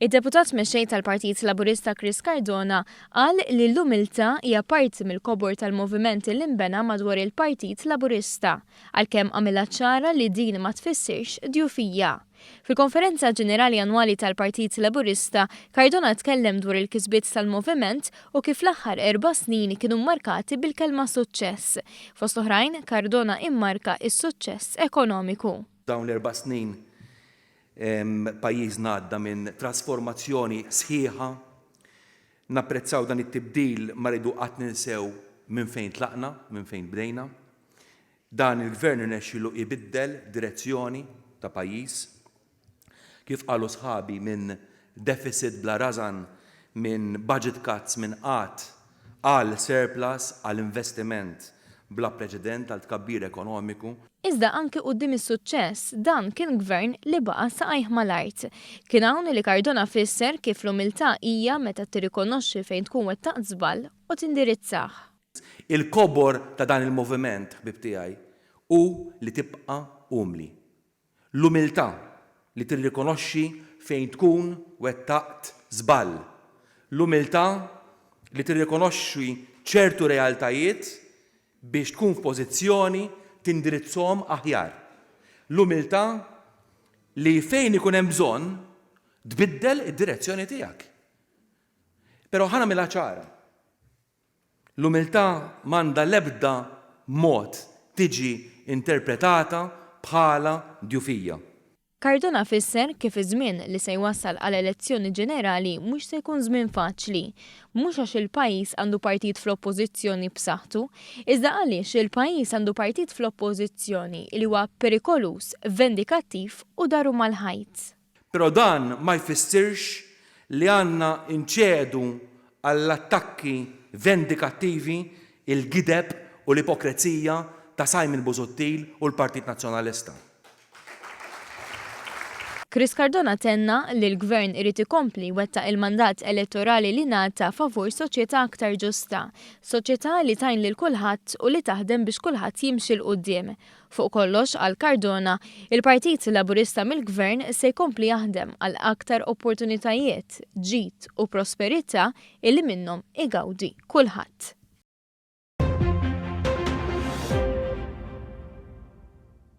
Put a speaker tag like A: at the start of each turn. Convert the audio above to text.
A: Id-Deputat Mexxej tal-Partit Laburista Chris Cardona qal li l-umiltà hija parti mill-kobor tal-moviment li nbena madwar il-Partit Laburista, għalkemm għamilha ċara li din ma tfissirx djufija. Fil-Konferenza Ġenerali Annwali tal-Partit Laburista, Cardona tkellem dwar il-kisbiet tal-moviment u kif l-aħħar erba' snin kienu mmarkati bil-kelma suċċess. Fost oħrajn, Cardona immarka s-suċċess ekonomiku.
B: Dawn l-erba' snin Pajjiżna għadda minn trasformazzjoni sħiħa. Napprezzaw dan it-tibdil ma rridu qatt ninsew minn fejn tlaqna, minn fejn bdejna. Dan il-Gvern irnexxielu ibiddel direzzjoni ta' pajjiż. Kif qalu sħabi minn deficit bla rażan, minn budget cuts, minn qgħad għal surplus, għal investiment bla preċedent, għal tkabbir ekonomiku.
A: Iżda anki quddiem is-suċċess, dan kien Gvern li baqa' saqajh mal-art. Kien hawn li Cardona fisser kif l-umiltà hija meta tirrikonoxxi fejn tkun wettaqt żball u tindirizzah.
B: Il-kobor ta' dan il-moviment, ħbieb tiegħi, hu li tibqa' umli. L-umiltà li tirrikonoxxi fejn tkun wettaqt żball. L-umiltà li tirrikonoxxi ċertu realtajiet biex tkun f'pożizzjoni tindirizzhom aħjar. L-umiltà li fejn ikun hemm bżonn tbiddel id-direzzjoni tiegħek. Però ħa nagħmilha ċara. L-umiltà m'għandha l-ebda mod tiġi interpretata bħala djufija.
A: Cardona fisser kif iż-żmien li se jwassal għal elezzjoni ġenerali mhux se jkun żmien faċli. Mhux għax il-pajjiż għandu partit fl-Oppożizzjoni b'saħħtu, iżda għaliex il-pajjiż għandu partit fl-Oppożizzjoni li huwa perikoluż, vendikattiv u daru mal-ħajt.
B: Però dan ma jfissirx li għandna nċedu għall-attakki vendikattivi, il-gideb u l-ipokrezija ta' Simon Busuttil u l-Partit Nazzjonalista.
A: Chris Cardona tenna li l-Gvern irid ikompli jwettaq il-mandat elettorali li ngħata favur soċjetà aktar ġusta, soċjetà li tgħin lil kulħadd u li taħdem biex kulħadd jimxi 'l quddiem. Fuq kollox, qal Cardona, il-Partit Laburista mill-Gvern se jkompli jaħdem għal aktar opportunitajiet, ġid u prosperità illi minnhom igawdi kulħadd.